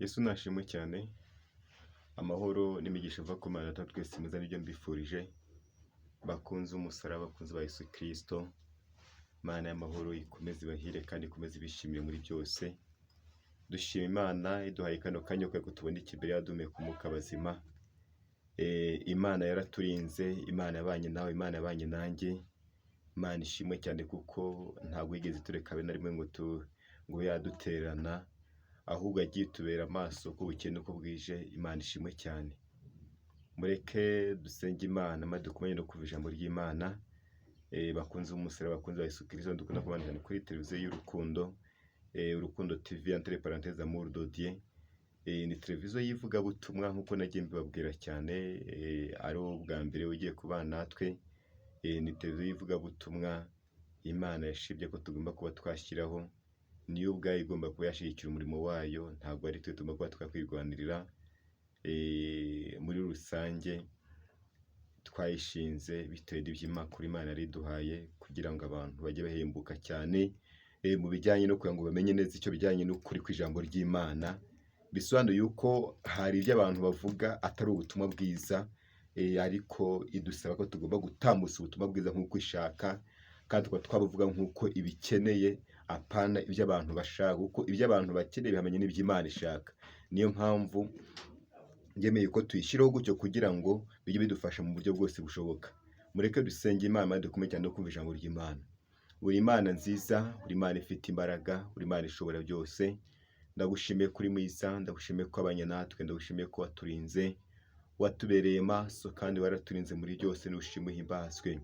Yesu nashimwe cyane, amahoro n'imigisha iva ku Mana Data wa twese mwiza nibyo mbifurije, bakunze umusaraba, bakunzi ba Yesu Kristo, Imana y'amahoro ikomeze ibahire kandi ikomeze ibishimire muri byose. Dushima Imana iduhaye kano kanya kugira ngo tuboneke imbere yayo duhumeka umwuka bazima. Imana yaraturinze, Imana yabanye nawe, Imana yabanye nanjye. Imana ishimwe cyane kuko ntabwo yigeze itureka habe na rimwe ngo ibe yadutererana, ahubwo yagiye itubera amaso uko bukeye n'uko bwije. Imana ishimwe cyane. Mureke dusenge Imana maze dukomeze no kumva ijambo ry'Imana. Bakunzi b'umusaraba, bakunzi ba Yesu Kristo, dukunda kubana cyane kuri televiziyo y'Urukundo, Urukundo TV, entre parenthèses Amour de Dieu. Ni televiziyo y'ivugabutumwa nk'uko nagiye mbibabwira cyane, ari ubwa mbere ugiye kubana natwe. Ni televiziyo y'ivugabutumwa Imana yashimye ko tugomba kuba twashyiraho, niyo ubwayo igomba kuba yashyigikira umurimo wayo, ntabwo ari twe tugomba kuba twakwirwanirira. Muri rusange twayishinze bitewe n'iby'amakuru Imana yari iduhaye kugira ngo abantu bajye bahembuka cyane mu bijyanye no kugira ngo bamenye neza icyo bijyanye n'ukuri kw'ijambo ry'Imana. Bisobanuye yuko hari ibyo abantu bavuga atari ubutumwa bwiza, ariko idusaba ko tugomba gutambutsa ubutumwa bwiza nk'uko ishaka, kandi tukaba twabuvuga nk'uko ibikeneye, apana ibyo abantu bashaka, kuko ibyo abantu bakeneye bihamanye n'ibyo Imana ishaka. Niyo mpamvu ngemeye ko tuyishyiraho gutyo kugira ngo bijye bidufasha mu buryo bwose bushoboka. Mureke dusenge Imana maze dukomeze cyane no kumva ijambo ry'Imana. Uri Imana nziza, uri Imana ifite imbaraga, uri Imana ishobora byose. Ndagushimiye kuri mwiza, ndagushimiye ko wabanye natwe, ndagushimiye ko waturinze, watubereye maso kandi waraturinze muri byose, nushimwe uhimbazwe.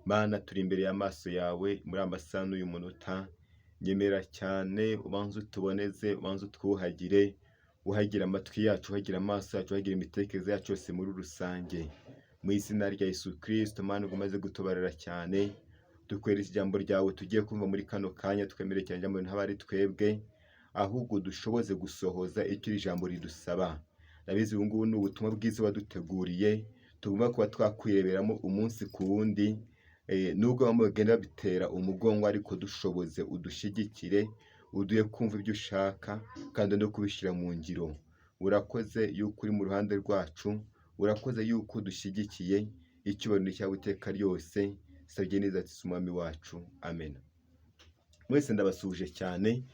Mana, turi imbere y'amaso yawe muri amasaha n'uyu munota, nyemera cyane ubanze utuboneze, ubanze utwuhagire, wuhagire amatwi yacu, wuhagire amaso yacu, wuhagire imitekerereze yacu yose muri rusange. Mu izina rya Yesu Kristo, Mana, umaze gutubarira cyane, dukweretse ijambo ryawe tugiye kumva muri kano kanya, twemere cyane ijambo ntabwo ari twebwe, ahubwo dushoboze gusohoza icyo iri jambo ridusaba. Ndabizi ubu ngubu ni ubutumwa bwiza waduteguriye, tugomba kuba twakwireberamo umunsi ku wundi, nubwo bamwe bagenda babitera umugongo, ariko dushoboze udushyigikire, uduhe kumva ibyo ushaka kandi no kubishyira mu ngiro. Urakoze yuko uri mu ruhande rwacu, urakoze yuko udushyigikiye, icyubahiro ni icyawe iteka ryose, sabye neza ati umwami wacu, amen. Mwese ndabasuhuje cyane,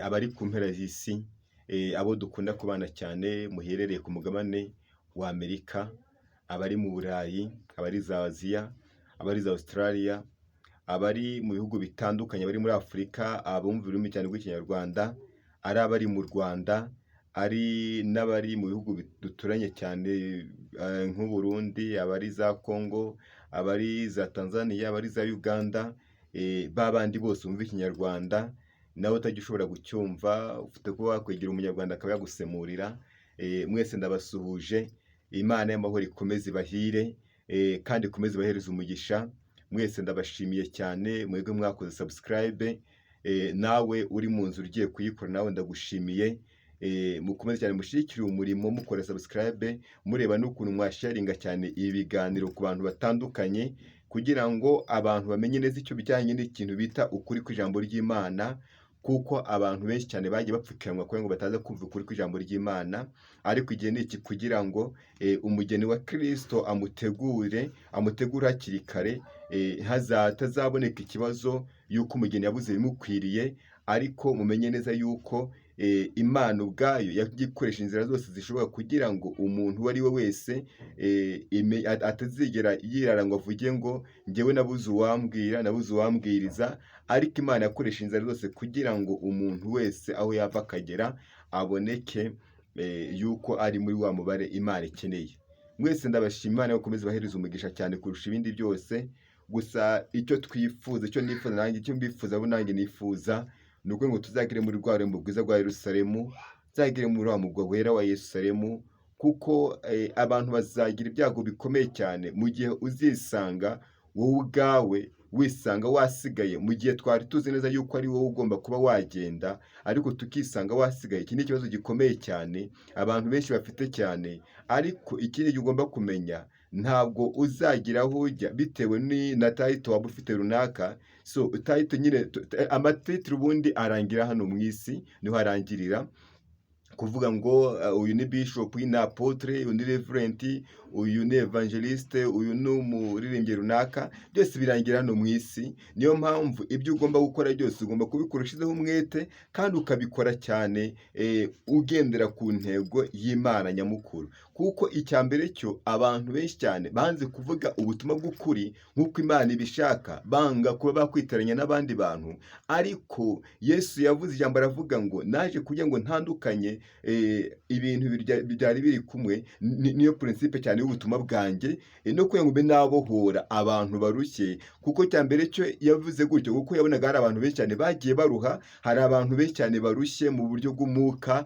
abari ku mpera z'isi, abo dukunda kubana cyane muherereye ku mugabane wa Amerika, abari mu Burayi, abari za Aziya, abari za Australia, abari mu bihugu bitandukanye, abari muri Afurika, abumva ururimi cyane rw'Ikinyarwanda, ari abari mu Rwanda, ari n'abari mu bihugu duturanye cyane nk'u Burundi, abari za Congo, abari za Tanzania, abari za Uganda, ba bandi bose bumva Ikinyarwanda, nawe utajya ushobora kucyumva, ufite kuba wakwegera Umunyarwanda akaba yagusemurira, mwese ndabasuhuje, Imana y'amahoro ikomeze ibahire, kandi ikomeze ibahereze umugisha. Mwese ndabashimiye cyane, mwebwe mwakoze subscribe, nawe uri mu nzu ugiye kuyikora nawe ndagushimiye, mukomeze cyane mushyigikire umurimo mukora subscribe, mureba n'ukuntu mwasharinga cyane ibi biganiro ku bantu batandukanye, kugira ngo abantu bamenye neza icyo bijyanye n'ikintu bita ukuri kw'ijambo ry'Imana, kuko abantu benshi cyane bagiye bapfukiranwa kugira ngo bataza kumva ukuri kw'ijambo ry'Imana, ariko igihe ni iki kugira ngo umugeni wa Kristo amutegure, amutegure hakiri kare, hatazaboneka ikibazo y'uko umugeni yabuze ibimukwiriye, ariko mumenye neza yuko Imana ubwayo yagiye ikoresha inzira zose zishoboka kugira ngo umuntu uwo ari we wese atazigera yirara ngo avuge ngo njyewe nabuze uwambwira, nabuze uwambwiriza, ariko Imana yakoresha inzira zose kugira ngo umuntu wese aho yava akagera aboneke yuko ari muri wa mubare Imana ikeneye. Mwese ndabashima, Imana ikomeze ibahereze umugisha cyane kurusha ibindi byose, gusa icyo twifuza, icyo nifuza nanjye, icyo mbifuza abo nanjye nifuza, ni uko ngo tuzagere muri rwa rurembo rwiza rwa Yerusalemu, tuzagere muri wa murwa wera wa Yerusalemu, kuko abantu bazagira ibyago bikomeye cyane mu gihe uzisanga wowe ubwawe wisanga wasigaye, mu gihe twari tuzi neza yuko ari wowe ugomba kuba wagenda, ariko tukisanga wasigaye. Iki ni ikibazo gikomeye cyane abantu benshi bafite cyane, ariko ikindi ugomba kumenya, ntabwo uzagira aho ujya bitewe na title waba ufite runaka. So title nyine, amatitle ubundi arangira hano mu isi, niho arangirira. Kuvuga ngo uyu ni bishop, uyu ni apôtre, uyu ni reverend, uyu ni évangéliste, uyu ni umuririmbyi runaka, byose birangira hano mu isi. Niyo mpamvu ibyo ugomba gukora byose ugomba kubikora ushyizeho umwete kandi ukabikora cyane ugendera ku ntego y'Imana nyamukuru. Kuko icya mbere cyo, abantu benshi cyane banze kuvuga ubutumwa bw'ukuri nk'uko Imana ibishaka, banga kuba bakwitiranya n'abandi bantu. Ariko Yesu yavuze ijambo, aravuga ngo: "Naje kugira ngo ntandukanye ibintu byari biri kumwe." Niyo principe cyane y'ubutumwa bwanjye, no kugira ngo mbe nabohora abantu barushye. Kuko cya mbere cyo yavuze gutyo kuko yabonaga hari abantu benshi cyane bagiye baruha, hari abantu benshi cyane barushye mu buryo bw'umwuka.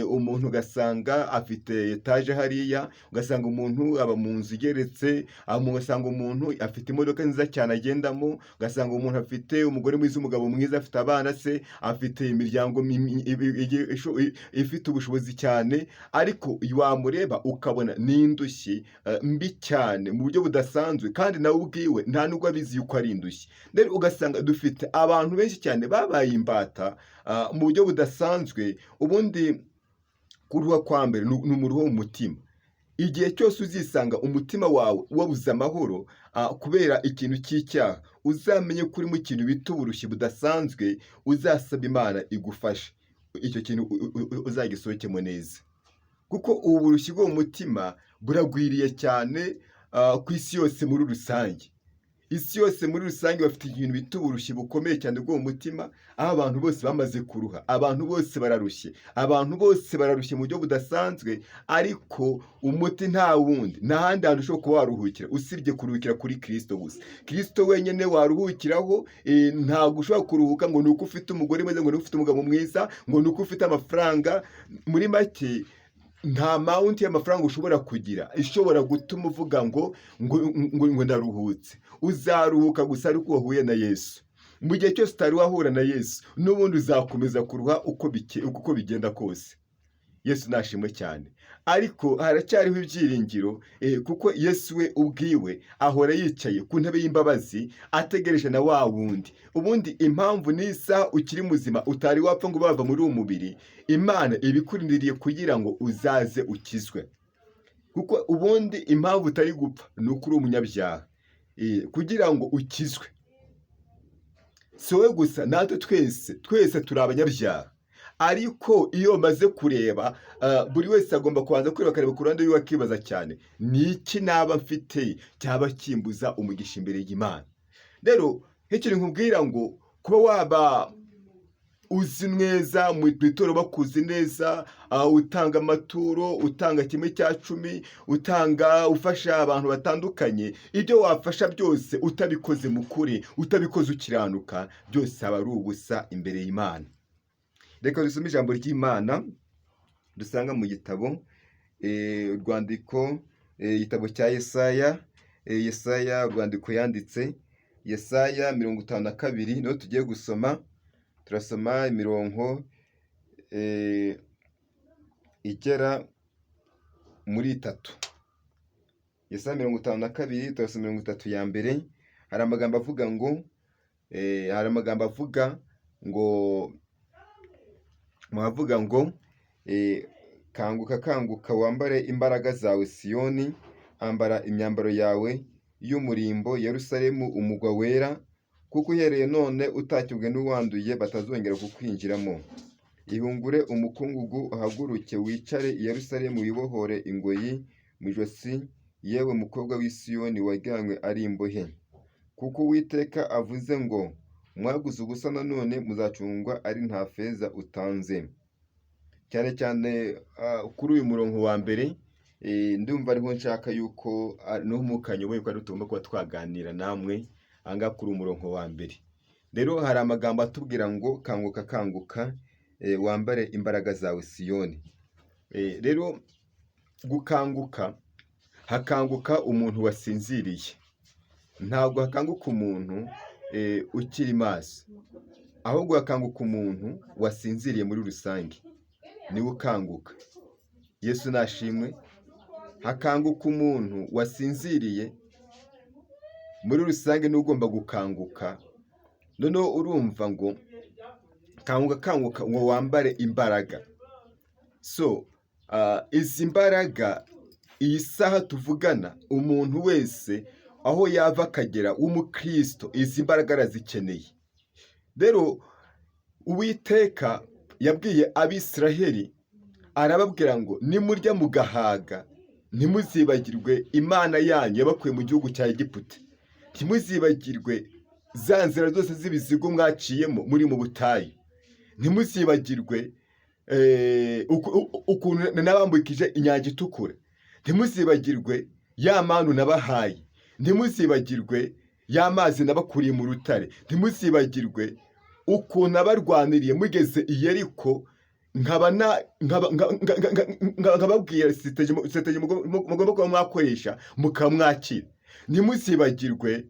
Umuntu ugasanga afite etaje hariya, ugasanga umuntu aba mu nzu igeretse, ugasanga umuntu afite imodoka nziza cyane agendamo, ugasanga umuntu afite umugore mwiza, umugabo mwiza, afite abana se, afite imiryango ifite ubushobozi cyane, ariko wamureba ukabona ni indushyi mbi cyane mu buryo budasanzwe, kandi nawe ubwiwe nta nubwo abizi yuko ari indushyi. Rero ugasanga dufite abantu benshi cyane babaye imbata mu buryo budasanzwe. Ubundi kuruha kwa mbere ni umuruho mu mutima. Igihe cyose uzisanga umutima wawe wabuze amahoro kubera ikintu cy'icyaha, uzamenye ko uri mu kintu bita uburushyi budasanzwe. Uzasaba Imana igufashe icyo kintu uzagisohokemo neza, kuko ubu burushyi bwo mu mutima buragwiriye cyane ku isi yose muri rusange. Isi yose muri rusange bafite ibintu bita uburushyi bukomeye cyane bwo mu mutima, aho abantu bose bamaze kuruha, abantu bose bararushye, abantu bose bararushye mu buryo budasanzwe. Ariko umuti nta wundi, nta handi hantu ushobora kuba waruhukira usibye kuruhukira kuri Kirisito gusa. Kirisito wenyine waruhukiraho. Ntabwo ushobora kuruhuka ngo ni uko ufite umugore mwiza, ngo ni uko ufite umugabo mwiza, ngo ni uko ufite amafaranga. Muri make, nta amount y'amafaranga ushobora kugira ishobora gutuma uvuga ngo ndaruhutse. Uzaruhuka gusa ariko wahuye na Yesu. Mu gihe cyose utari wahura na Yesu, n'ubundi uzakomeza kuruha uko bigenda kose. Yesu nashimwe cyane. Ariko haracyariho ibyiringiro, kuko Yesu we ubwiwe ahora yicaye ku ntebe y'imbabazi, ategereje na wa wundi. Ubundi impamvu n'isaha ukiri muzima, utari wapfa ngo bava muri uwo mubiri, Imana ibikurindiriye kugira ngo uzaze ukizwe. Kuko ubundi impamvu utari gupfa ni uko uri umunyabyaha. Kugira ngo ukizwe, si wowe gusa, natwe twese, twese turi abanyabyaha. Ariko iyo bamaze kureba, buri wese agomba kubanza kureba, akareba ku ruhande rwiwe, akibaza cyane: ni iki naba mfite cyaba kimbuza umugisha imbere y'Imana? Rero nk'ikintu nkubwira ngo kuba waba uzi neza mu itorero, bakuzi neza, utanga amaturo, utanga 1/10, utanga, ufasha abantu batandukanye, ibyo wafasha byose utabikoze mu kuri, utabikoze ukiranuka, byose aba ari ubusa imbere y'Imana. Reka dusome ijambo ry'Imana dusanga mu gitabo urwandiko, igitabo cya Yesaya, Yesaya urwandiko yanditse, Yesaya 52 niho tugiye gusoma. Turasoma imirongo igera muri itatu. Yesaya 52, turasoma 30 ya mbere. Hari amagambo avuga ngo hari amagambo avuga ngo, muravuga ngo: "Kanguka, kanguka, wambare imbaraga zawe, Siyoni, ambara imyambaro yawe y'umurimbo, Yerusalemu umurwa wera, kuko uhereye none utakebwe n'uwanduye batazongera kukwinjiramo. Ihungure umukungugu, uhaguruke wicare i Yerusalemu, wibohore ingoyi mu ijosi, yewe mukobwa w'i Siyoni wajyanywe ari imbohe. Kuko Uwiteka avuze ngo: Mwaguze ubusa, nanone muzacungwa ari nta feza utanze." Cyane cyane kuri uyu murongo wa mbere, ndumva ariho nshaka yuko n'umwuka nyoboye ko ari tugomba kuba twaganira namwe aha ngaha kuri uyu murongo wa mbere. Rero hari amagambo atubwira ngo: "Kanguka, kanguka, wambare imbaraga zawe, Siyoni." Rero gukanguka, hakanguka umuntu wasinziriye, ntabwo hakanguka umuntu ukiri maso, ahubwo hakanguka umuntu wasinziriye muri rusange, niwe ukanguka. Yesu nashimwe. Hakanguka umuntu wasinziriye muri rusange, niwe ugomba gukanguka. Noneho urumva ngo: "Kanguka, kanguka, ngo wambare imbaraga." So izi mbaraga, iyi saha tuvugana, umuntu wese aho yava akagera w'umukristo, izi mbaraga arazikeneye. Rero Uwiteka yabwiye Abisiraheli, arababwira ngo: "Nimurya mugahaga, ntimuzibagirwe Imana yanyu yabakuye mu gihugu cya Egiputa. Ntimuzibagirwe za nzira zose z'ibizigo mwaciyemo muri mu butayu. Ntimuzibagirwe ukuntu nabambukije Inyanja Itukura. Ntimuzibagirwe ya manu nabahaye. Ntimuzibagirwe ya mazi nabakuriye mu rutare. Ntimuzibagirwe ukuntu nabarwaniriye mugeze i Yeriko, nkaba nkababwira strategy mugomba kuba mwakoresha mukaba mwakira. Ntimuzibagirwe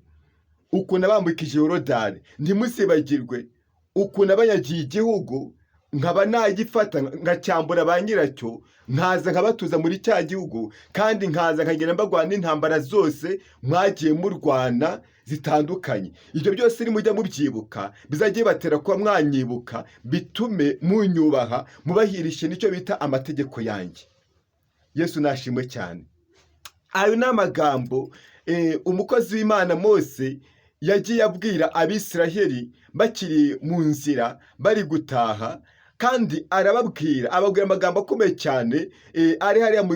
ukuntu nabambukije Yorodani. Ntimuzibagirwe ukuntu nabanyagiye igihugu, nkaba nagifata ngacyambura ba nyiracyo, nkaza nkabatuza muri cya gihugu, kandi nkaza nkagenda mbagwana n'intambara zose mwagiye murwana zitandukanye. Ibyo byose nimujya mubyibuka, bizajye bibatera kuba mwanyibuka, bitume munyubaha, mubahirishe nicyo bita amategeko yanjye." Yesu nashimwe cyane. Ayo ni amagambo umukozi w'Imana Mose yagiye abwira Abisiraheli bakiri mu nzira bari gutaha, kandi arababwira, ababwira amagambo akomeye cyane ari hariya mu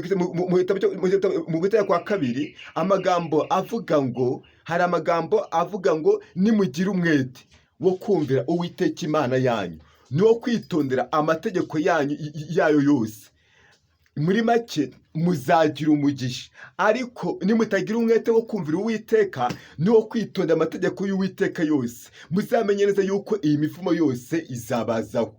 gitabo kwa kabiri, amagambo avuga ngo, hari amagambo avuga ngo: "Nimugira umwete wo kumvira Uwiteka Imana yanyu, ni wo kwitondera amategeko yanyu yayo yose, muri make muzagira umugisha. Ariko nimutagira umwete wo kumvira Uwiteka niwo kwitonda amategeko y'Uwiteka yose, muzamenye neza yuko iyi mivumo yose izabazaho."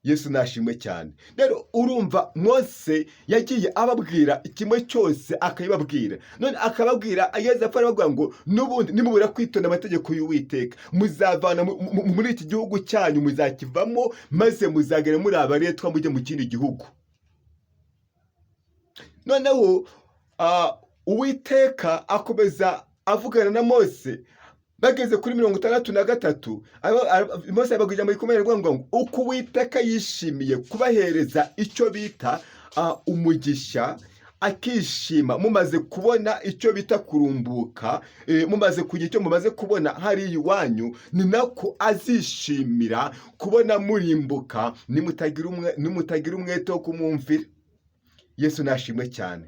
Yesu nashimwe cyane. Rero urumva Mose yagiye ababwira kimwe cyose, akabibabwira, none akababwira ageze apfa, arababwira ngo: "N'ubundi nimubura kwitonda amategeko y'Uwiteka, muzavana muri iki gihugu cyanyu, muzakivamo, maze muzagera muri abaretwa, mujye mu kindi gihugu." Noneho Uwiteka akomeza avugana na Mose. Bageze kuri 63, Mose ababwira ijambo rikomeye rivuga ngo: "Uko Uwiteka yishimiye kubahereza icyo bita umugisha, akishima mumaze kubona icyo bita kurumbuka, mumaze kugira icyo mumaze kubona hariya iwanyu, ni nako azishimira kubona murimbuka nimutagira umwete wo kumwumvira." Yesu nashimwe cyane.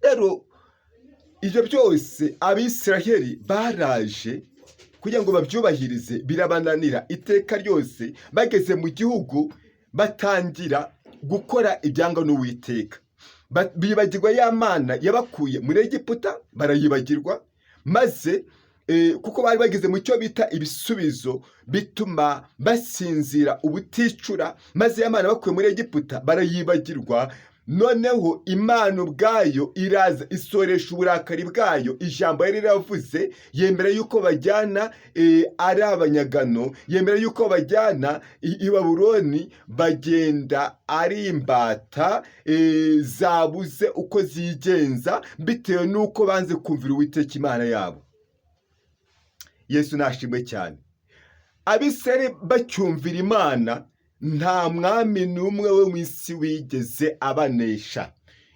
Rero ibyo byose Abisiraheli baraje kugira ngo babyubahirize, birabananira iteka ryose. Bageze mu gihugu batangira gukora ibyangwa n'Uwiteka. Bibagirwa ya Mana yabakuye muri Egiputa, barayibagirwa, maze kuko bari bageze mu cyo bita ibisubizo, bituma basinzira ubuticura, maze ya Mana bakuye muri Egiputa barayibagirwa. Noneho Imana ubwayo iraza isoresha uburakari bwayo ijambo yari yaravuze, yemera yuko bajyana ari abanyagano, yemera yuko bajyana i Babuloni, bagenda ari imbata zabuze uko zigenza, bitewe n'uko banze kumvira Uwiteka Imana yabo. Yesu nashimwe cyane. Abisirayeli bacyumvira Imana, nta mwami n'umwe wo mu isi wigeze abanesha.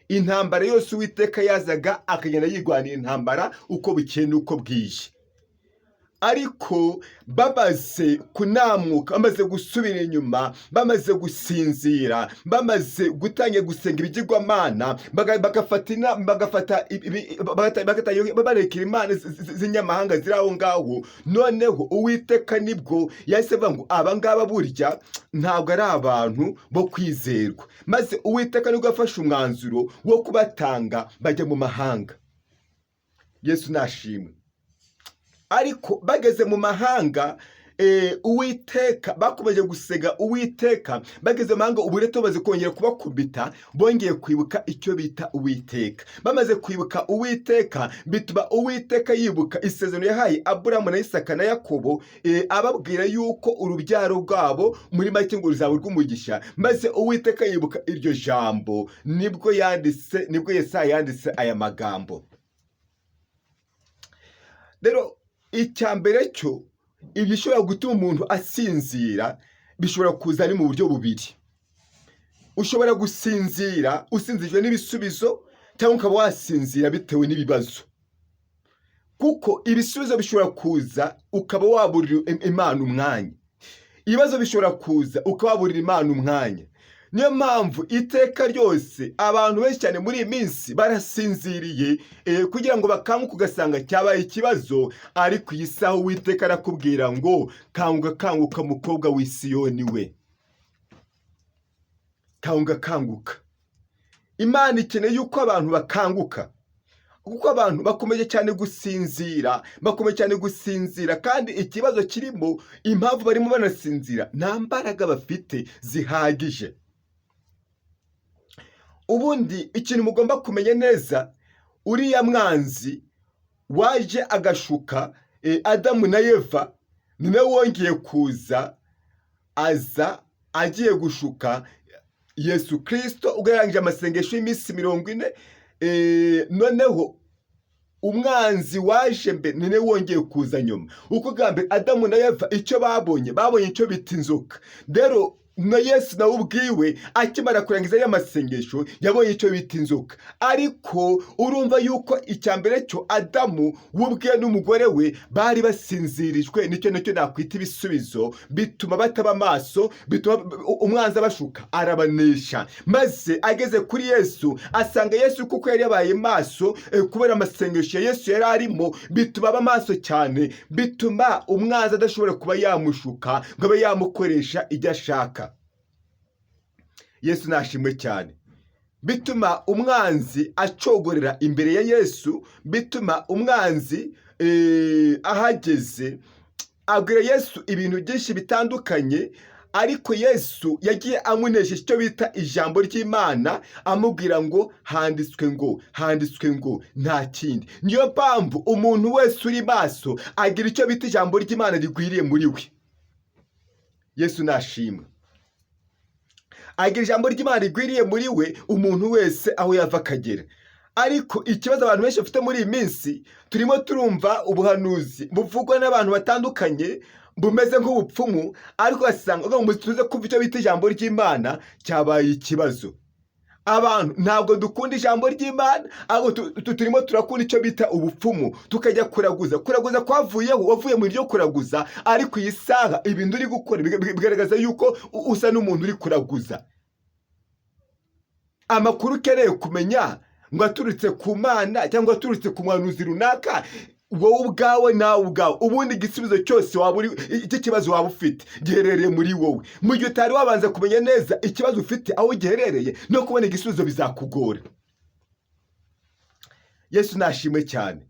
Intambara yose Uwiteka yazaga akagenda yirwanira intambara uko bukeye n'uko bwije. Ariko bamaze kunamuka, bamaze gusubira inyuma, bamaze gusinzira, bamaze gutangira gusenga ibigirwamana, bagafata bagatangira barekera imana z'inyamahanga ziri aho ngaho, noneho Uwiteka nibwo yahise avuga ngo: "Aba ngaba burya ntabwo ari abantu bo kwizerwa." Maze Uwiteka nibwo yafashe umwanzuro wo kubatanga bajya mu mahanga. Yesu nashimwe. Ariko bageze mu mahanga, Uwiteka bakomeje gusega Uwiteka. Bageze mu mahanga, uburetwa bamaze kongera kubakubita, bongeye kwibuka icyo bita Uwiteka. Bamaze kwibuka Uwiteka, bituma Uwiteka yibuka isezerano yahaye Aburahamu na Isaka na Yakobo, ababwira yuko urubyaro rwabo muri make ngo ruzaba urw'umugisha. Maze Uwiteka yibuka iryo jambo, nibwo Yesaya yanditse aya magambo. Rero icya mbere cyo, ibishobora gutuma umuntu asinzira bishobora kuza ari mu buryo bubiri. Ushobora gusinzira usinzijwe n'ibisubizo, cyangwa ukaba wasinzira bitewe n'ibibazo, kuko ibisubizo bishobora kuza ukaba waburira Imana umwanya. Ibibazo bishobora kuza ukaba waburira Imana umwanya. Niyo mpamvu iteka ryose abantu benshi cyane muri iyi minsi barasinziriye, kugira ngo bakanguke ugasanga cyabaye ikibazo. Ariko iyi saha Uwiteka arakubwira ngo: "Kanguka, kanguka, mukobwa w'i Siyoni we, kanguka, kanguka." Imana ikeneye yuko abantu bakanguka, kuko abantu bakomeje cyane gusinzira, bakomeje cyane gusinzira. Kandi ikibazo kirimo, impamvu barimo banasinzira, nta mbaraga bafite zihagije. Ubundi ikintu mugomba kumenya neza, uriya mwanzi waje agashuka Adamu na Eva ni nawe wongeye kuza, aza agiye gushuka Yesu Kirisito ubwo yarangije amasengesho y'iminsi 40. Noneho umwanzi waje mbere ni nawe wongeye kuza nyuma. Uko bwa mbere Adamu na Eva icyo babonye, babonye icyo bita inzoka. Rero na Yesu nawe ubwiwe akimara kurangiza aya masengesho yabonye icyo bita inzoka. Ariko urumva yuko icya mbere cyo Adamu we ubwe n'umugore we bari basinzirijwe nicyo nacyo nakwita ibisubizo, bituma bataba amaso, bituma umwanzi abashuka arabanesha. Maze ageze kuri Yesu asanga Yesu kuko yari yabaye maso, kubera amasengesho ya Yesu yari arimo, bituma aba maso cyane, bituma umwanzi adashobora kuba yamushuka ngo abe yamukoresha ibyo ashaka. Yesu nashimwe cyane. Bituma umwanzi acogorera imbere ya Yesu, bituma umwanzi ahageze abwira Yesu ibintu byinshi bitandukanye. Ariko Yesu yagiye amunesha icyo bita ijambo ry'Imana, amubwira ngo: "Handitswe ngo, handitswe ngo", nta kindi. Niyo mpamvu umuntu wese uri maso agira icyo bita ijambo ry'Imana rigwiriye muri we. Yesu nashimwe. Agira ijambo ry'Imana rigwiriye muri we, umuntu wese aho yava akagera. Ariko ikibazo abantu benshi bafite muri iyi minsi, turimo turumva ubuhanuzi buvugwa n'abantu batandukanye bumeze nk'ubupfumu, ariko ugasanga ngo tuze kumva icyo bita ijambo ry'Imana cyabaye ikibazo. Abantu ntabwo dukunda ijambo ry'Imana, ahubwo turimo turakunda icyo bita ubupfumu, tukajya kuraguza. Kuraguza kwavuyeho, wavuye mu ryo kuraguza, ariko iyi saha ibintu uri gukora bigaragaza yuko usa n'umuntu uri kuraguza. Amakuru ukeneye kumenya ngo aturutse ku Mana cyangwa aturutse ku muhanuzi runaka, wowe ubwawe, nawe ubwawe, ubundi igisubizo cyose waba uri icyo kibazo waba ufite giherereye muri wowe. Mu gihe utari wabanza kumenya neza ikibazo ufite aho giherereye, no kubona igisubizo bizakugora. Yesu nashimwe cyane.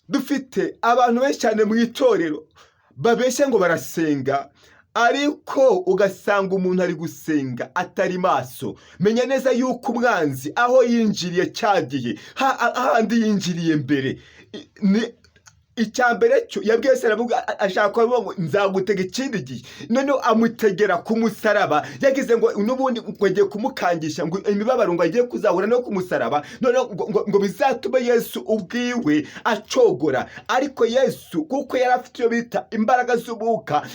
Dufite abantu benshi cyane mu itorero babeshya ngo barasenga, ariko ugasanga umuntu ari gusenga atari maso. Menya neza yuko umwanzi aho yinjiriye cyagiye hahandi yinjiriye mbere, ni icya mbere cyo yabwiye se, aravuga, ashaka kuvuga ngo: "Nzagutega ikindi gihe." Noneho amutegera ku musaraba, yagize ngo n'ubundi ngo agiye kumukangisha ngo imibabaro ngo agiye kuzahura no ku musaraba, noneho ngo bizatume Yesu ubwiwe acogora. Ariko Yesu kuko yari afite iyo bita imbaraga z'umwuka,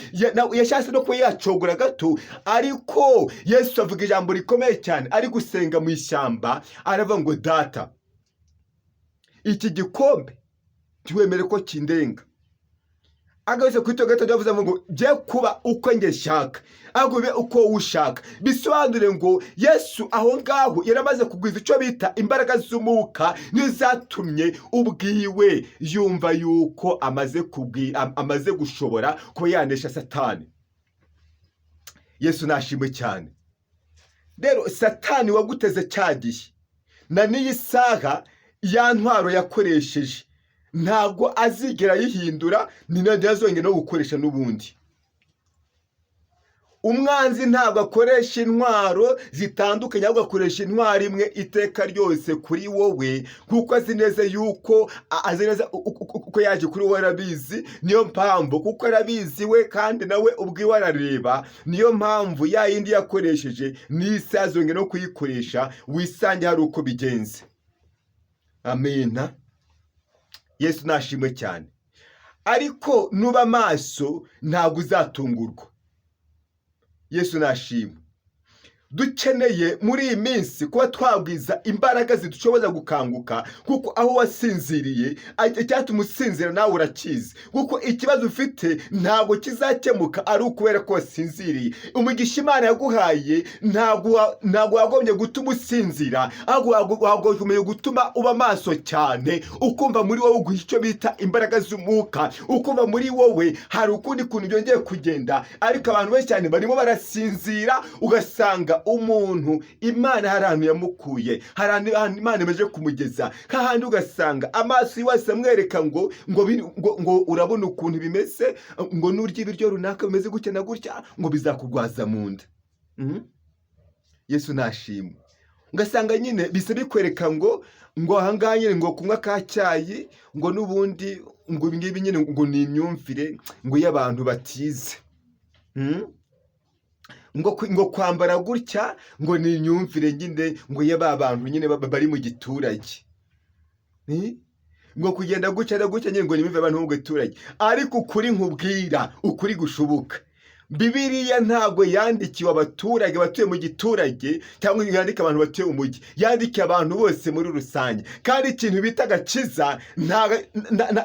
yashatse no kuba yacogora gato. Ariko Yesu avuga ijambo rikomeye cyane ari gusenga mu ishyamba, aravuga ngo: "Data, iki gikombe ntiwemere ko kindenga." Agarutse kuri icyo gatatu yavuze ngo: "Bye kuba uko njye nshaka, ahubwo bibe uko wowe ushaka." Bisobanure ngo Yesu aho ngaho yaramaze kugwiza icyo bita imbaraga z'umwuka, nizo zatumye ubwiwe yumva yuko amaze gushobora kuba yanesha Satani. Yesu nashimwe cyane. Rero Satani waguteze cya gihe na n'iyi saha, ya ntwaro yakoresheje ntabwo azigera ayihindura, ni nayo azongera no gukoresha n'ubundi. Umwanzi ntabwo akoresha intwaro zitandukanye, ahubwo akoresha intwaro imwe iteka ryose kuri wowe, kuko azi neza yuko azi neza uko yaje kuri wowe, arabizi. Niyo mpamvu, kuko arabizi we kandi nawe ubwiwe arareba, niyo mpamvu ya yindi yakoresheje n'isi azongera no kuyikoresha, wisange hari uko bigenze. Amina. Yesu nashimwe cyane. Ariko nuba amaso ntabwo uzatungurwa. Yesu nashimwe. Dukeneye muri iyi minsi kuba twagwiza imbaraga zidushoboza gukanguka, kuko aho wasinziriye, icyatuma usinzira nawe urakizi, kuko ikibazo ufite ntabwo kizakemuka ari ukubera ko wasinziriye. Umugisha Imana yaguhaye ntabwo wagombye gutuma usinzira, ahubwo wagombye gutuma uba maso cyane, ukumva muri wowe uguha icyo bita imbaraga z'umwuka, ukumva muri wowe hari ukundi kuntu byongeye kugenda. Ariko abantu benshi cyane barimo barasinzira, ugasanga umuntu Imana hari ahantu yamukuye, hari ahantu Imana imaze kumugeza, hahandi ugasanga amaso yiwe amwereka ngo urabona ukuntu bimeze, ngo nurya ibiryo runaka bimeze gutya na gutya, ngo bizakurwaza mu nda. Yesu nashimwe. Ugasanga nyine bisa bikwereka ngo ahangaha nyine ngo kunywa ka cyayi, ngo n'ubundi ngo ibi ngibi nyine ngo ni imyumvire ngo y'abantu batize. Ngo kwambara gutya ngo ni imyumvire nyine ngo y'aba bantu nyine bari mu giturage. Ngo kugenda gutya na gutya nyine ngo ni imyumvire y'abantu bo mu giturage. Ariko ukuri nkubwira, ukuri gushoboka, Bibiliya ntabwo yandikiwe abaturage batuye mu giturage cyangwa yandike abantu batuye mu mujyi, yandikiye abantu bose muri rusange. Kandi ikintu bita agakiza,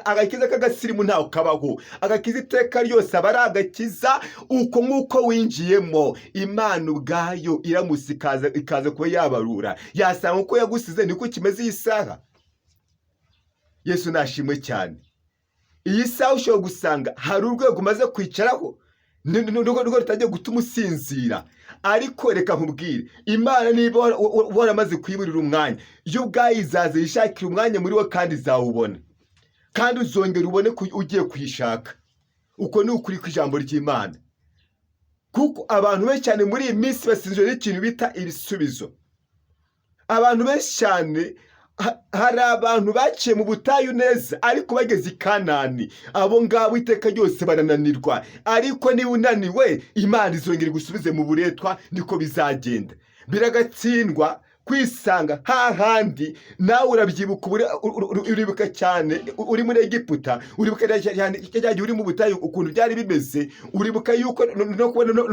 agakiza k'agasirimu ntawe kabaho. Agakiza iteka ryose aba ari agakiza uko nk'uko winjiyemo. Imana ubwayo iramutse ikaza kuba yabarura, yasanga uko yagusize niko kimeze iyi saha. Yesu nashimwe cyane. Iyi saha ushobora gusanga hari urwego umaze kwicaraho nurwo rutangiye gutuma usinzira. Ariko reka nkubwire, Imana niba waramaze kuyiburira umwanya, yo ubwayo izaza yishakira umwanya muri we, kandi izawubona, kandi uzongera ubone ko ugiye kuyishaka. Uko ni ukuri kw'ijambo ry'Imana, kuko abantu benshi cyane muri iyi minsi basinziriwe n'ikintu bita ibisubizo. Abantu benshi cyane, hari abantu baciye mu butayu neza, ariko bageze i Kanani, abo ngabo iteka ryose barananirwa. Ariko niba unaniwe, Imana izongera igusubize mu buretwa, niko bizagenda. Biragatsindwa kwisanga hahandi. Nawe urabyibuka, uribuka cyane uri muri Egiputa, uribuka cyane cya gihe uri mu butayu ukuntu byari bimeze. Uribuka yuko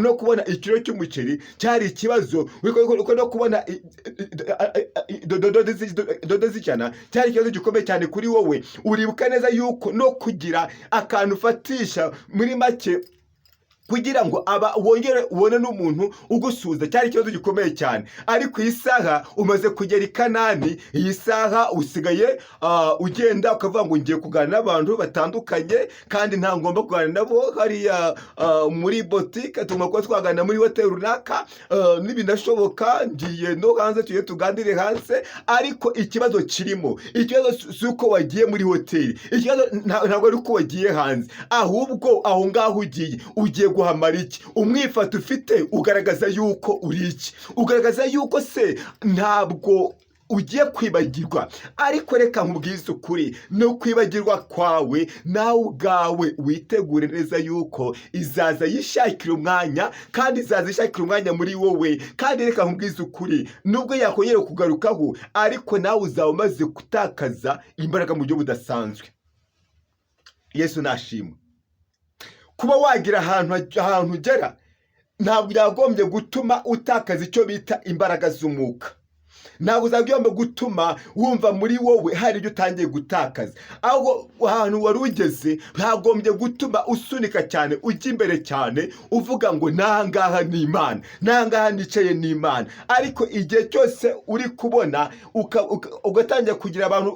no kubona ikiro cy'umuceri cyari ikibazo, uribuka no kubona dodo z'ijana cyari ikibazo gikomeye cyane kuri wowe. Uribuka neza yuko no kugira akantu ufatisha muri make kugira ngo aba wongere ubone n'umuntu ugusuhuza cyari ikibazo gikomeye cyane. Ariko iyi saha umaze kugera i Kanani, iyi saha usigaye ugenda ukavuga ngo ngiye kuganira n'abantu batandukanye, kandi nta ngomba kuganira nabo hariya muri botike, tugomba kuba twaganira muri hoteli runaka, n'ibinashoboka ngiye no hanze, tugiye tuganire hanze. Ariko ikibazo kirimo, ikibazo si uko wagiye muri hoteli, ikibazo ntabwo ari uko wagiye hanze, ahubwo aho ngaho ugiye, ugiye guhamara iki? Umwifato ufite ugaragaza yuko uri iki? Ugaragaza yuko se ntabwo ugiye kwibagirwa? Ariko reka nkubwize ukuri, no kwibagirwa kwawe nawe ubwawe witegure neza yuko izaza yishakira umwanya, kandi izaza yishakira umwanya muri wowe. Kandi reka nkubwize ukuri, nubwo yakongera kugarukaho, ariko nawe uzaba umaze gutakaza imbaraga mu buryo budasanzwe. Yesu nashimwe. Kuba wagira ahantu ugera ntabwo byagombye gutuma utakaza icyo bita imbaraga z'umwuka, ntabwo uzagomba gutuma wumva muri wowe hari ibyo utangiye gutakaza. Ahubwo ahantu wari ugeze ntagombye gutuma usunika cyane, ujya imbere cyane, uvuga ngo n'ahangaha ni Imana, n'ahangaha nicaye ni Imana. Ariko igihe cyose uri kubona ugatangira kugira abantu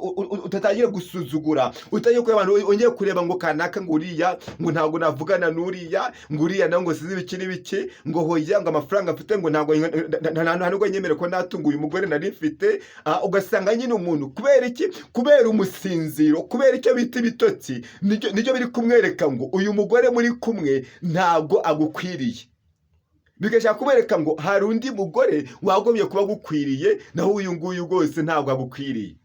utatangira gusuzugura, utangiye kureba abantu, wongeye kureba ngo kanaka, ngo uriya, ngo ntabwo navugana n'uriya, ngo uriya nawe ngo sizi ibiki n'ibiki, ngo hoya, ngo amafaranga mfite ngo ntabwo nta nubwo nyemere ko natunga uyu mugore nari mfite. Ugasanga nyine umuntu kubera iki? Kubera umusinziro, kubera icyo bita ibitotsi, nibyo biri kumwereka ngo uyu mugore muri kumwe ntabwo agukwiriye, bigashaka kubereka ngo hari undi mugore wagombye kuba agukwiriye, naho uyu nguyu rwose ntabwo agukwiriye.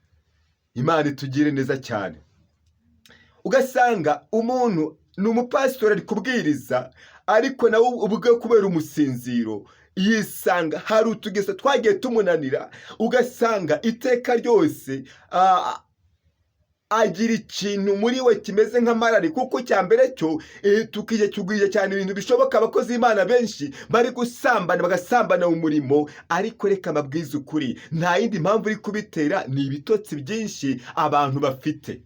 Imana itugire neza cyane. Ugasanga umuntu ni umupasitori, ari kubwiriza, ariko nawe ubwe kubera umusinziro yisanga hari utugeso twagiye tumunanira, ugasanga iteka ryose. Agira ikintu muri we kimeze nk'amarari, kuko cya mbere cyo tukije tugwije cyane ibintu bishoboka. Abakozi b'Imana benshi bari gusambana, bagasambana mu murimo. Ariko reka mbabwize ukuri, nta yindi mpamvu iri kubitera, ni ibitotsi byinshi abantu bafite.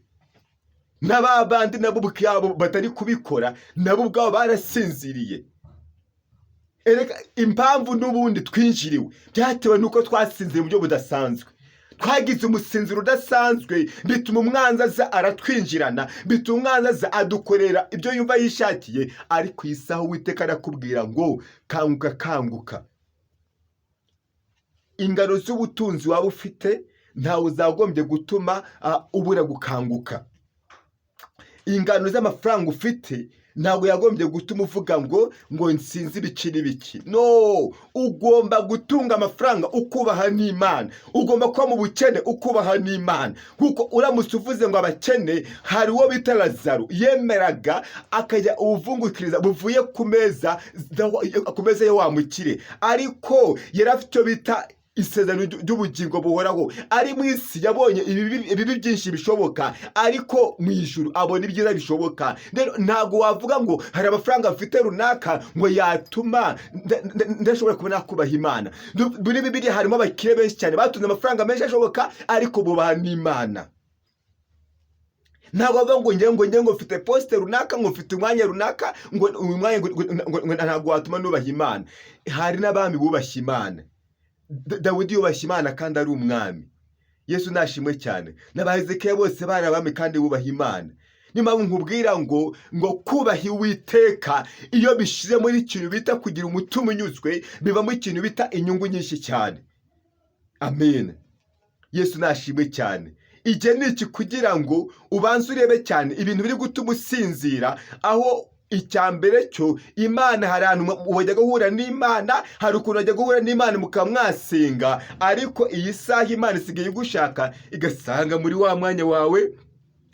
Na ba bandi nabo ubwabo batari kubikora, nabo ubwabo barasinziriye. Erega impamvu n'ubundi twinjiriwe byatewe n'uko twasinziriye mu buryo budasanzwe. Twagize umusinziro udasanzwe, bituma umwanzi aza aratwinjirana, bituma umwanzi aza adukorera ibyo yumva yishakiye. Ariko iyi saha Uwiteka arakubwira ngo kanguka, kanguka. Ingano z'ubutunzi waba ufite ntawe zagombye gutuma ubura gukanguka. Ingano z'amafaranga ufite ntabwo yagombye gutuma uvuga ngo nsinzi ibiki n'ibiki. No, ugomba gutunga amafaranga ukubaha n'Imana. Ugomba kuba mu bukene ukubaha n'Imana, kuko uramutse uvuze ngo abakene, hari uwo bita Lazaro yemeraga akajya ubuvungukiriza buvuye ku meza ya wa mukire, ariko yari afite icyo bita isezerano ry'ubugingo buhoraho. Ari mu isi yabonye ibibi byinshi bishoboka, ariko mu ijuru abona ibyiza bishoboka. Rero ntabwo wavuga ngo hari amafaranga mfite runaka ngo yatuma ndashobora kuba nakubaha Imana. Muri Bibiliya harimo abakire benshi cyane batunze amafaranga menshi ashoboka, ariko bubaha n'Imana. Ntabwo bavuga ngo ngewe ngo mfite poste runaka, ngo mfite umwanya runaka, ngo uyu mwanya ngo ntabwo watuma nubaha Imana. Hari n'abami bubashye Imana. Dawidi yubashye Imana kandi ari umwami. Yesu nashimwe cyane. N'aba Hezekiya bose bari abami kandi bubaha Imana. Niyo mpamvu nkubwira ngo kubaha Uwiteka, iyo bishize muri ikintu bita kugira umutima unyuzwe, bivamo ikintu bita inyungu nyinshi cyane. Amen. Yesu nashimwe cyane. Igihe ni iki kugira ngo ubanze urebe cyane ibintu biri gutuma usinzira. Aho icya mbere cyo, Imana, hari ahantu wajya guhura n'Imana, hari ukuntu wajya guhura n'Imana mukaba mwasenga, ariko iyi saha Imana isigaye igushaka igasanga muri wa mwanya wawe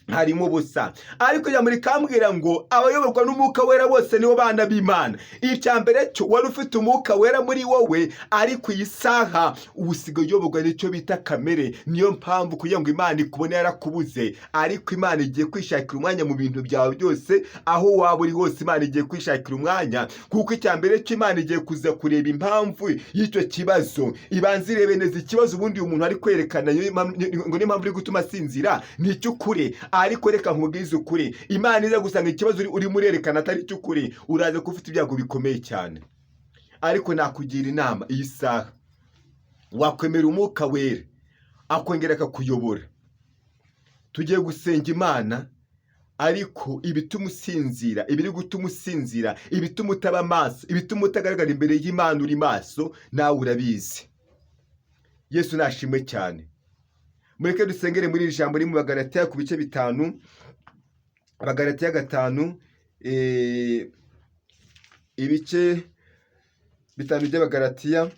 harimo ubusa. Ariko ijambo rikambwira ngo abayoborwa n'Umwuka Wera bose nibo bana b'Imana. Icya mbere cyo, wari ufite Umwuka Wera muri wowe, ariko iyi saha ubu usigaye uyoborwa n'icyo bita kamere. Niyo mpamvu kugira ngo Imana ikubone yarakubuze. Ariko Imana igiye kwishakira umwanya mu bintu byawe byose. Aho waba uri hose, Imana igiye kwishakira umwanya, kuko icya mbere cyo Imana igiye kuza kureba impamvu y'icyo kibazo, ibanza irebe neza ikibazo ubundi uyu muntu ari kwerekana ngo niyo mpamvu iri gutuma asinzira ni icy'ukuri. Ariko reka nkubwize ukuri, Imana iza gusanga ikibazo urimo urerekana atari icy'ukuri, uraza kuba ufite ibyago bikomeye cyane. Ariko nakugira inama, iyi saha wakwemera Umwuka Wera akongera akakuyobora. Tugiye gusenga Imana, ariko ibituma usinzira, ibiri gutuma usinzira, ibituma utaba maso, ibituma utagaragara imbere y'Imana uri maso, nawe urabizi. Yesu nashimwe cyane. Mureke dusengere muri iri jambo riri mu Bagalatiya ku bice 5, Abagalatiya 5, ibice 5 by'Abagalatiya,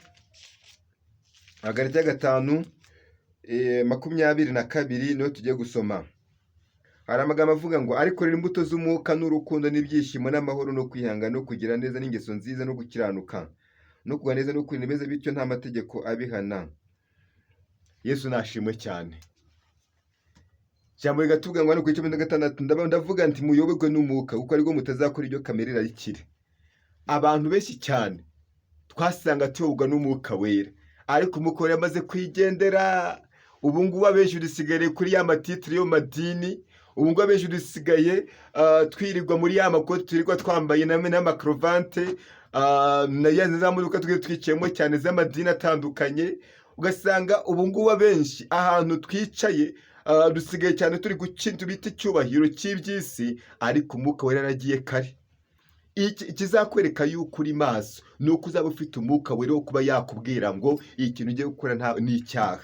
Abagalatiya 5, 22 niyo tugiye gusoma. Hari amagambo avuga ngo: "Ariko rero imbuto z'Umwuka n'urukundo n'ibyishimo n'amahoro no kwihangana no kugira neza n'ingeso nziza no gukiranuka no kugwa neza no kwirinda ibimeze bityo, nta mategeko abihana." Yesu nashimwe cyane. Ijambo rigatubwira ngo hano ku 16, ndavuga nti muyoborwe n'Umwuka, kuko aribwo mutazakora ibyo kamere irarikira. Abantu benshi cyane twasanga tuyoborwa n'Umwuka Wera, ariko Umwuka Wera yamaze kwigendera. Ubu ngubu abenshi dusigaye kuri ya ma titre yo mu madini. Ubu ngubu abenshi dusigaye twirirwa muri ya makoti twirirwa twambaye n'amakaruvante na ya za modoka twirirwa twicayemo cyane z'amadini atandukanye. Ugasanga ubu ngubu abenshi ahantu twicaye dusigaye cyane turi ku kintu bita icyubahiro cy'iby'isi, ariko Umwuka Wera yaragiye kare. Ikizakwereka yuko uri maso ni uko uzaba ufite Umwuka Wera wo kuba yakubwira ngo ikintu ugiye gukora ni icyaha.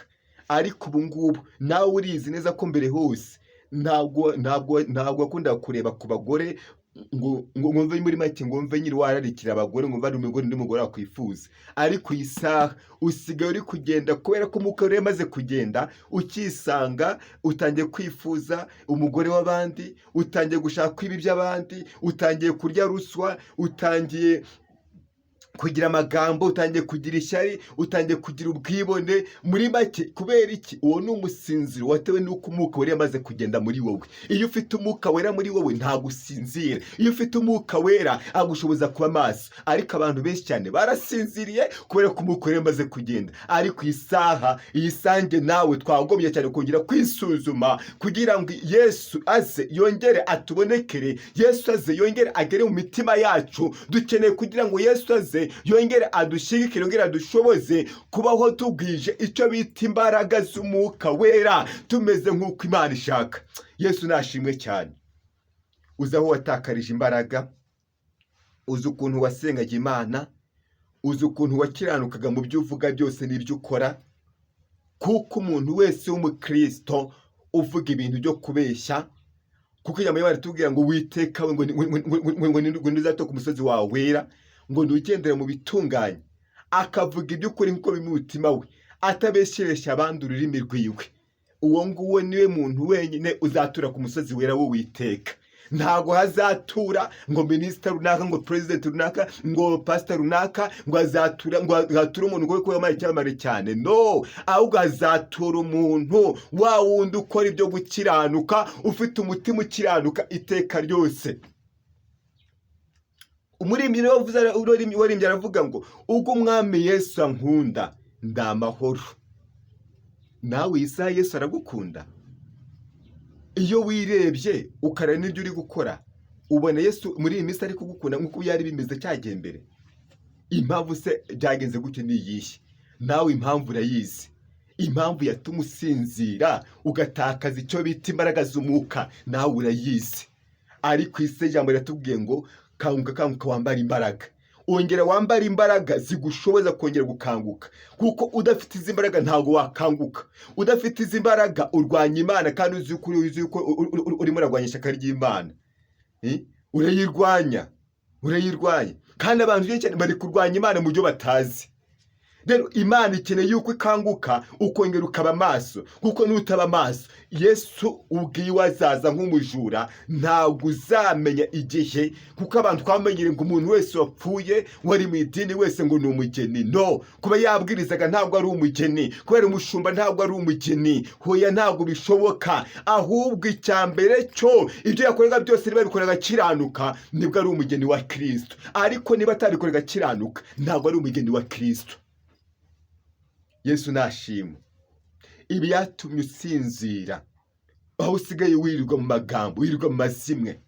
Ariko ubu ngubu nawe urizi neza ko mbere hose ntabwo wakundaga kureba ku bagore ngo mve muri make, ngo mve nyiri wararikira abagore, ngo mve ari umugore undi mugore wakwifuza. Ariko iyi saha usigaye uri kugenda kubera ko Umwuka wari yamaze kugenda, ukisanga utangiye kwifuza umugore w'abandi, utangiye gushaka kwiba iby'abandi, utangiye kurya ruswa, utangiye Kugira amagambo, utangiye kugira ishyari, utangiye kugira ubwibone. Muri make, kubera iki? Uwo ni umusinziro watewe n'uko Umwuka Wera yamaze kugenda muri wowe. Iyo ufite Umwuka Wera muri wowe, ntabwo usinzira. Iyo ufite Umwuka Wera, agushoboza kuba maso. Ariko abantu benshi cyane barasinziriye kubera ko Umwuka Wera yamaze kugenda. Ariko iyi saha, iyi sange, nawe twagombye cyane kongera kwisuzuma kugira ngo Yesu aze yongere atubonekere, Yesu aze yongere agere mu mitima yacu. Dukeneye kugira ngo Yesu aze yongere adushyigikire, yongere adushoboze kubaho tugwije icyo bita imbaraga z'Umwuka Wera, tumeze nk'uko Imana ishaka. Yesu nashimwe cyane. Uzi aho watakarije imbaraga, uzi ukuntu wasengaga Imana, uzi ukuntu wakiranukaga mu byo uvuga byose n'ibyo ukora. Kuko umuntu wese w'umukristo uvuga ibintu byo kubeshya, kuko ijambo ry'Imana ritubwira ngo Witeka we ngo ntuzato ku musozi wawe wera, ngo ntugendere mu bitunganye, akavuga iby'ukuri nk'uko biri mu mutima we, atabeshyereshya abandi ururimi rwiwe, uwo nguwo niwe muntu wenyine uzatura ku musozi wera w'Uwiteka. Ntabwo hazatura ngo minisita runaka, ngo perezida runaka, ngo pasita runaka, ngo azatura, ngo hazatura umuntu ngo kuba yabaye icyamamare cyane. No, ahubwo hazatura umuntu wa wundi ukora ibyo gukiranuka, ufite umutima ukiranuka iteka ryose. Umuririmbyi niwe wavuze, waririmbye aravuga ngo: "Ubwo Umwami Yesu ankunda, ndi amahoro." Nawe iyi saha Yesu aragukunda? Iyo wirebye ukareba n'ibyo uri gukora, ubona Yesu muri iyi minsi ari kugukunda nk'uko byari bimeze cyagiye mbere? Impamvu se byagenze gutyo ni iyihe? Nawe impamvu urayizi. Impamvu yatuma usinzira ugatakaza icyo bita imbaraga z'umwuka, nawe urayizi. Ariko isi, ijambo riratubwiye ngo: "Kanguka, kanguka, wambare imbaraga." Ongera wambare imbaraga zigushoboza kongera gukanguka, kuko udafite izi mbaraga ntabwo wakanguka. Udafite izi mbaraga urwanya Imana, kandi uzi ko urimo urarwanya ishyaka ry'Imana. Urayirwanya, urayirwanya. Kandi abantu benshi cyane bari kurwanya Imana mu buryo batazi. Rero Imana ikeneye yuko ikanguka, ukongera ukaba amaso, kuko nutaba amaso, Yesu ubwiwe azaza nk'umujura, ntabwo uzamenya igihe. Kuko abantu twamenyere ngo umuntu wese wapfuye wari mu idini wese ngo ni umugeni. No kuba yabwirizaga ntabwo ari umugeni, kubera umushumba ntabwo ari umugeni. Hoya, ntabwo bishoboka. Ahubwo icya mbere cyo, ibyo yakoraga byose niba yabikoraga akiranuka, nibwo ari umugeni wa Kirisito. Ariko niba atabikoraga akiranuka, ntabwo ari umugeni wa Kirisito. Yesu nashimwe. Ibi yatumye usinzira, aho usigaye wirirwa mu magambo, wirirwa mu mazimwe,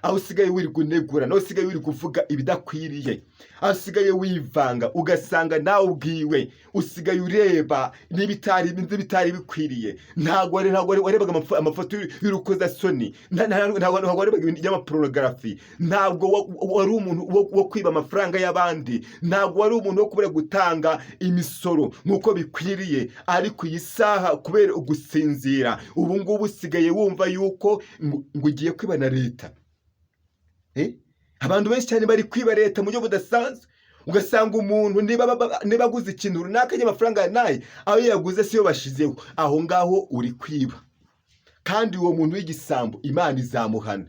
aho usigaye wirirwa unegura, naho usigaye wirirwa uvuga ibidakwiriye, aho usigaye wivanga, ugasanga nawe ubwiwe usigaye ureba n'ibitari bikwiriye. Ntabwo warebaga amafoto y'urukozasoni, ntabwo warebaga ibintu by'amapornography, ntabwo wari umuntu wo kwiba amafaranga y'abandi, ntabwo wari umuntu wo kubura gutanga imisoro nk'uko bikwiriye. Ariko iyi saha, kubera ugusinzira, ubu ngubu usigaye wumva yuko ngo ugiye kwiba na leta. Abantu benshi cyane bari kwiba leta mu buryo budasanzwe. Ugasanga umuntu niba aguze ikintu runaka cy'amafaranga naye, ayo yaguze siyo bashizeho. Aho ngaho uri kwiba, kandi uwo muntu w'igisambo Imana izamuhana.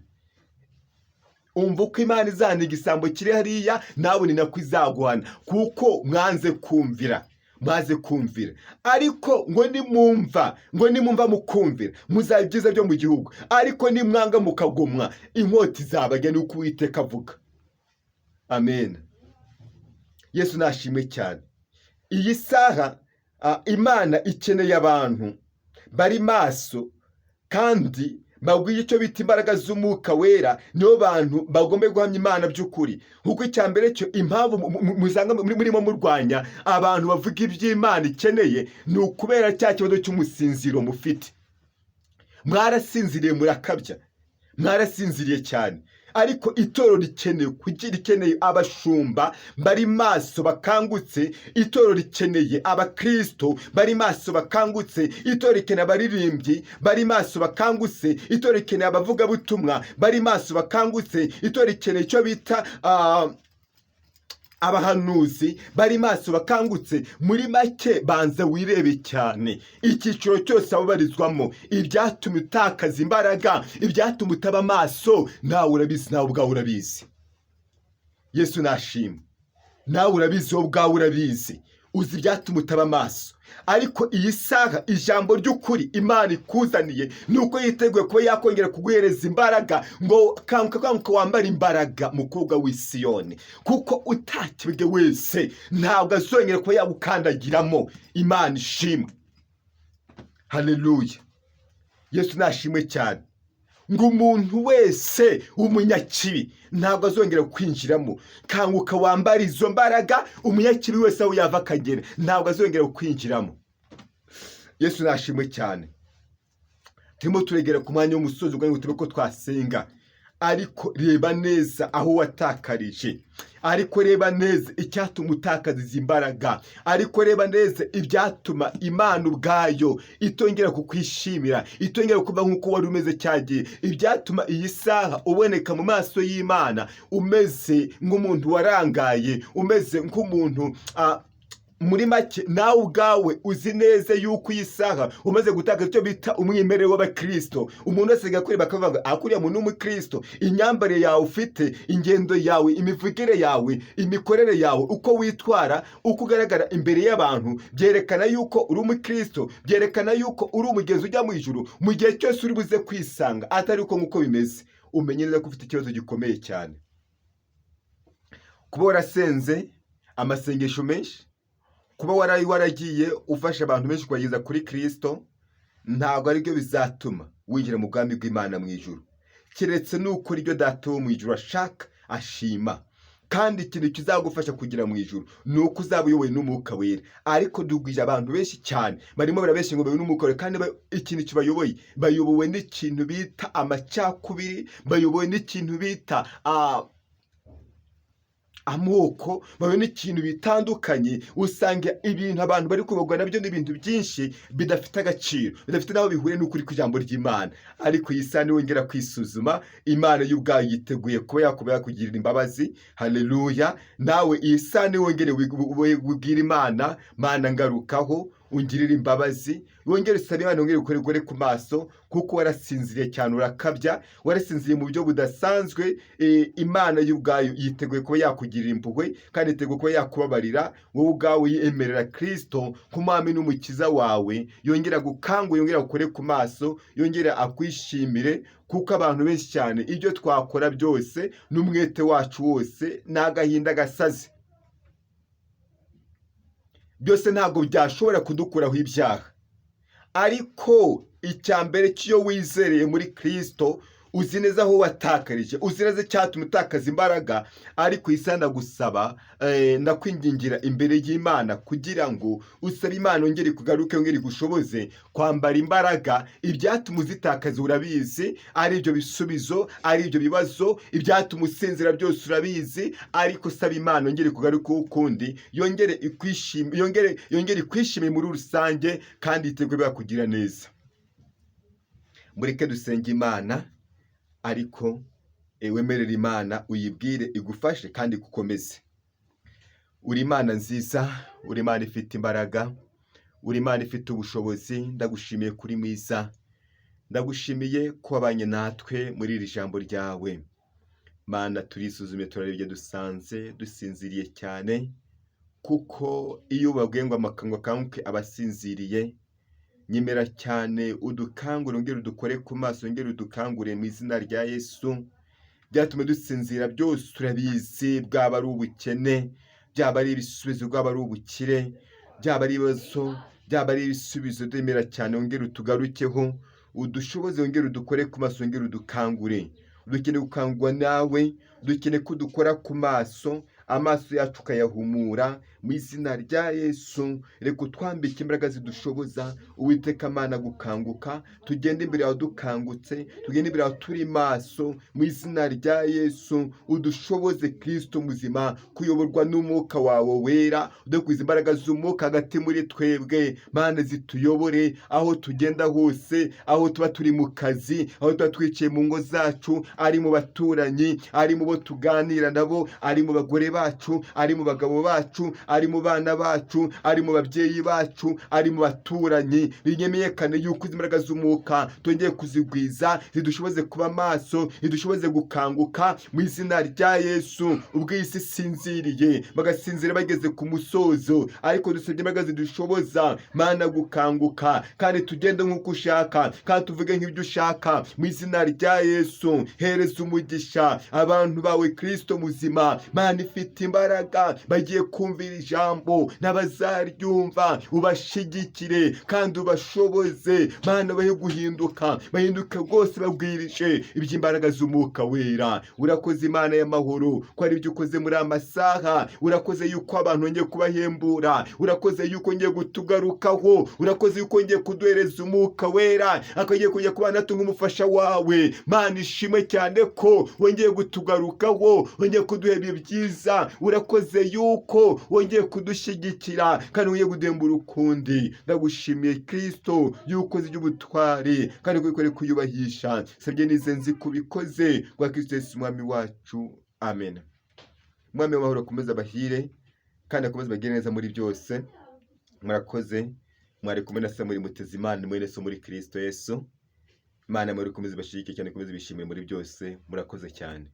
Umva uko Imana izahana igisambo kiri hariya, nawe ni nako izaguhana, kuko mwanze kumvira, mwaze kumvira. Ariko ngo nimumva mukumvira, muzaba ibyiza byo mu gihugu. Ariko nimwanga mukagomwa, inkota izabajya, nuko Uwiteka avuga. Amen. Yesu nashimwe cyane. Iyi saha Imana ikeneye abantu bari maso kandi bagwiye icyo bita imbaraga z'Umwuka Wera. Nibo bantu bagomba guhamya Imana by'ukuri. Kuko icya mbere cyo, impamvu musanga murimo murwanya abantu bavuga iby'Imana ikeneye, ni ukubera cya kibazo cy'umusinziro mufite. Mwarasinziriye, murakabya, mwarasinziriye cyane. Ariko itorero rikeneye kugira, rikeneye abashumba bari maso bakangutse. Itorero rikeneye abakristo bari maso bakangutse. Itorero rikeneye abaririmbyi bari maso bakangutse. Itorero rikeneye abavugabutumwa bari maso bakangutse. Itorero rikeneye icyo bita abahanuzi bari maso bakangutse. Muri make, banza wirebe cyane icyiciro cyose wabarizwamo, ibyatumye utakaza imbaraga, ibyatuma utaba amaso. Nawe urabizi, nawe ubwawe urabizi. Yesu nashimwe. Nawe urabizi, wowe ubwawe urabizi, uzi ibyatuma utaba maso. Ariko iyi saha, ijambo ry'ukuri Imana ikuzaniye ni uko yiteguye kuba yakongera kuguhereza imbaraga, ngo kanguka, kanguka wambare imbaraga, mukobwa w'i Siyoni, kuko utakebwe wese ntabwo azongera kuba yagukandagiramo. Imana ishimwe, haleluya! Yesu nashimwe cyane. Ngo umuntu wese w'umunyakibi ntabwo azongera kwinjiramo. Kanguka wambare izo mbaraga, umunyakibi wese aho yava akagera ntabwo azongera kwinjiramo. Yesu nashimwe cyane. Turimo turegera ku mwanya w'umusozi kugira ngo turebe ko twasenga. Ariko reba neza aho watakarije, ariko reba neza icyatuma utakaza izi mbaraga, ariko reba neza ibyatuma Imana ubwayo itongera kukwishimira, itongera kuba nk'uko wari umeze cyagiye, ibyatuma iyi saha uboneka mu maso y'Imana umeze nk'umuntu warangaye, umeze nk'umuntu muri make nawe ubwawe uzi neza yuko iyi saha umaze gutakaza icyo bita umwimerere w'abakristo. Umuntu wese agakureba akavuga ngo akuriya muntu ni umukristo. Imyambarire yawe ufite, ingendo yawe, imivugire yawe, imikorere yawe, uko witwara, uko ugaragara imbere y'abantu, byerekana yuko uri umukristo, byerekana yuko uri umugenzi ujya mu ijuru. Mu gihe cyose uri buze kwisanga atari uko nk'uko bimeze, umenye neza ko ufite ikibazo gikomeye cyane. Kuba warasenze amasengesho menshi, kuba warayi waragiye ufasha abantu benshi kubageza kuri Kristo, ntabwo aribyo bizatuma winjira mu bwami bw'Imana mu ijuru, keretse nukora ibyo Data wo mu ijuru ashaka, ashima. Kandi ikintu kizagufasha kugera mu ijuru ni uko uzaba uyobowe n'Umwuka Wera. Ariko dugwije abantu benshi cyane barimo barabeshya ngo bayobowe n'Umwuka Wera, kandi ikintu kibayoboye, bayobowe n'ikintu bita amacakubiri, bayobowe n'ikintu bita amoko, bayobowe n'ikintu bitandukanye. Usanga ibintu abantu bari kuyoborwa nabyo ni ibintu byinshi bidafite agaciro, bidafite n'aho bihuriye n'ukuri kw'ijambo ry'Imana. Ariko iyi saha niwongera kwisuzuma, Imana yo ubwayo yiteguye kuba yakuba yakugirira imbabazi. Haleluya! Nawe iyi saha niwongere wibwire Imana: "Mana, ngarukaho, ungirire imbabazi." Wongere usabe Imana, wongere ukore ku maso, kuko warasinziriye cyane, urakabya, warasinziriye mu buryo budasanzwe. Imana yo ubwayo yiteguye kuba yakugirira impuhwe kandi yiteguye kuba yakubabarira. Wowe ubwawe yemerera Kristo nk'umwami n'umukiza wawe, yongera gukangura, yongera gukore ku maso, yongera akwishimire, kuko abantu benshi cyane ibyo twakora byose n'umwete wacu wose ni agahinda gasaze, byose ntabwo byashobora kudukuraho ibyaha. Ariko icya mbere cy'iyo wizereye muri Kristo, uzi neza aho watakarije, uzi neza icyatuma utakaza imbaraga. Ariko iyi ndagusaba, ndakwingingira imbere y'Imana kugira ngo usabe Imana wongere kugaruke, wongere igushoboze kwambara imbaraga. Ibyatuma uzitakaza urabizi, ari ibyo bisubizo, ari ibyo bibazo, ibyatuma usinzira byose urabizi. Ariko saba Imana yongere kugaruka ukundi, yongere ikwishime, yongere ikwishime muri rusange, kandi yiteguye kugira neza. Mureke dusenge Imana, ariko wemerere Imana, uyibwire igufashe kandi igukomeze. Uri Imana nziza, uri Imana ifite imbaraga, uri Imana ifite ubushobozi. Ndagushimiye kuri mwiza, ndagushimiye ko wabanye natwe muri iri jambo ryawe. Mana, turisuzumye, turarebye, dusanze dusinziriye cyane, kuko iyo ubabwiye ngo amakango akanguke abasinziriye. Nyemera cyane udukangure, wongere udukore ku maso, wongere udukangure mu izina rya Yesu. Byatumye dusinzira byose turabizi, bwaba ari ubukene, byaba ari ibisubizo, bwaba ari ubukire, byaba ari ibibazo, byaba ari ibisubizo. Demera cyane wongere utugarukeho, udushoboze, wongere udukore ku maso, wongere udukangure. Dukeneye gukangurwa nawe, dukeneye ko udukora ku maso, amaso yacu ukayahumura mu izina rya Yesu. Reka utwambike imbaraga zidushoboza, Uwiteka Mana, gukanguka, tugende imbere yawe dukangutse, tugende imbere yawe turi maso mu izina rya Yesu. Udushoboze, Kristo muzima, kuyoborwa n'Umwuka wawe Wera. Udukwiza imbaraga z'Umwuka hagati muri twebwe, Mana, zituyobore aho tugenda hose, aho tuba turi mu kazi, aho tuba twicaye mu ngo zacu, ari mu baturanyi, ari mu bo tuganira nabo, ari mu bagore bacu. bacu, ari mu bagabo bacu, ari mu bana bacu, ari mu babyeyi bacu, ari mu baturanyi. Bimenyekane yuko izi mbaraga z'umwuka twongeye kuzigwiza, zidushoboze kuba maso, zidushoboze gukanguka mu izina rya Yesu. Ubwo iyi si isinziriye, bagasinzira bageze ku musozo, ariko dusabye imbaraga zidushoboza, Mana, gukanguka, kandi tugende nk'uko ushaka, kandi tuvuge nk'ibyo ushaka mu izina rya Yesu. Hereza umugisha abantu bawe, Kristo muzima, Mana ifite imbaraga, bagiye kumvira ijambo n'abazaryumva, ubashigikire kandi ubashoboze, Mana, bahe guhinduka, bahinduke rwose babwirije iby'imbaraga z'umwuka wera. Urakoze, Imana y'amahoro, ko ari ibyo ukoze muri aya masaha. Urakoze yuko abantu wongeye kubahembura. Urakoze yuko ngiye kutugarukaho. Urakoze yuko ngiye kuduhereza umwuka wera, akagiye kujya kubana natwe nk'umufasha wawe. Mana ishimwe cyane ko wongeye kutugarukaho, wongeye kuduha ibihe byiza. Urakoze yuko wongeye kudushyigikira kandi wongeye kuduhembura ukundi. Ndagushimiye, Kristo, yuko ukoze iby'ubutwari kandi ko ukore kuyubahisha. Sabye nize nzi kubikoze rwa Kristo Yesu umwami wacu, amen. Umwami w'amahoro akomeze abahire kandi akomeze abagire neza muri byose. Murakoze. Mwari kumwe na Samweli Mutezimana, mwene so muri Kristo Yesu. Imana muri ikomeze ibashyigikire cyane, ikomeze ibishimire muri byose. Murakoze cyane.